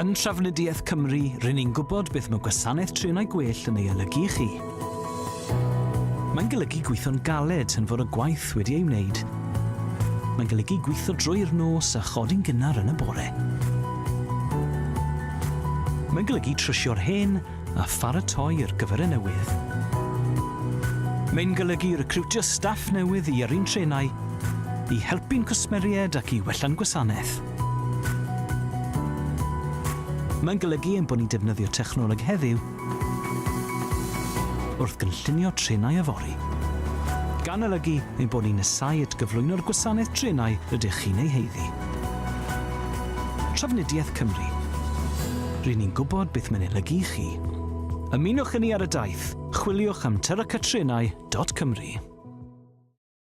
Yn Trafnidiaeth Cymru, rŷn ni'n gwybod beth mae gwasanaeth trenau gwell yn ei olygu i chi. Mae'n golygu gweithio'n galed tan fod y gwaith wedi ei wneud. Mae'n golygu gweithio drwy'r nos a chodi'n gynnar yn y bore. Mae'n golygu trwsio'r hen a pharatoi ar gyfer y newydd. Mae'n golygu recriwtio staff newydd i yrru'n trenau, i helpu'n cwsmeriaid ac i wella'n gwasanaeth. Mae'n golygu ein bod ni'n defnyddio technoleg heddiw wrth gynllunio trenau yfory. Gan olygu ein bod ni'n nesáu at gyflwyno'r gwasanaeth trenau rydych chi'n ei haeddu. Trafnidiaeth Cymru. Ry'n ni'n gwybod beth mae'n ei olygu i chi. Ymunwch â ni ar y daith, chwiliwch am tyracatrenau dot cymru.